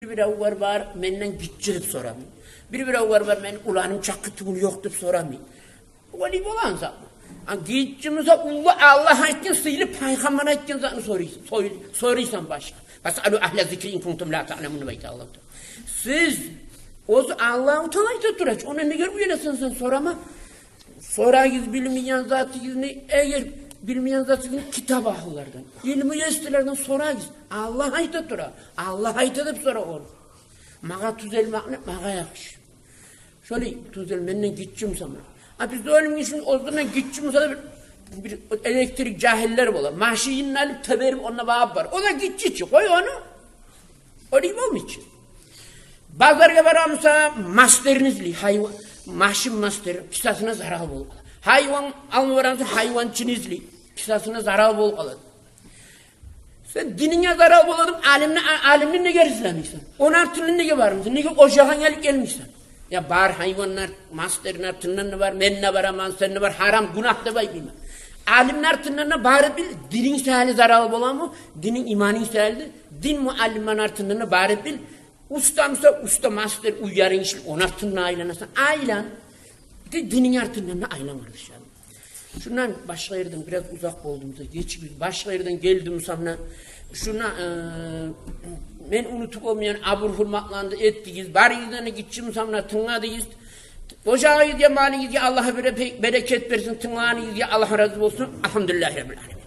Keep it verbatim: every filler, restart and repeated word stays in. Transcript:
Бир-биревлер бар, менден гиччи деп сорамай. Бир-биревлер бар, мени уланым чакъы тюгюл ёкъ деп сорамай. Олай болагъан затмы? А гиччи буса, уллу Аллагь айтгъан, сыйлы пайхаммар айтгъан затны сорайсан, сой-, сорайсан башгъа. «Фасъалу агьла зикри ин кунтум ла таъламун», — деп айта Аллагь Таала. Сиз, оьзю Аллагьу Таала айта тура чы, ону неге уяласансан, сорама. Сорагъыз билмейген затыгъызны, эгер билмейген затыгъызны китап агьлулардан, илму еслерден сорагъыз. Аллагь айта тура, Аллагь айта деп сора ону. Магъа тюзелмекни, магъа яхшы. Шолай тюзел, менден гиччи буса. А бизде оьлюм гишини оьзюнден гиччи буса да бир, бир электрик жагьиллер бола. Машинни алып теберип, онда багъып бар. О да гиччи чи, къой ону. Олай болмай чы. Базаргъа бара буса, мастерни излей, гьайван, машин мастери, кисасына зарал болуп къала. Гьайван алма бара буса, гьайванчыны излей, кисасына зарал болуп къала. Сен дининге зарал бола деп алимни, а-, алимни неге излемейсен? Ону артындан неге бармайсан? Неге ожагъынга алып гелмейсен? Я бар, гьайванны арт-, мастерни артындан да бар, мен де бараман, сен де бар, гьарам, гюнагь деп айтмайман. Алимни артындан да барып бил, дининг сагъа зарал боламы, дининг иманынг сагъа. Дин муаллимни артындан да барып бил. Уста буса, уста мастер, уьй ярынг ишлей, ону артындан айланасан, айлан. Ди-, дининг артындан да айлан, къардашларым. Шундан башгъа ерден бираз узакъ болдум буса, гечигиз. Башгъа ерден гелдим буса, муна шуна, э, мен унутуп болмайгъан абур-гьюрматланы да этдигиз. Барыгъыздан да гиччи буса, муна тынгладыгъыз. Ожагъыгъызгъа, малыгъызгъа Аллагь бере-, берекет берсин, тынглагъаныгъызгъа Аллагь рази болсун. Альгьамдулиллагьи раббил аламин.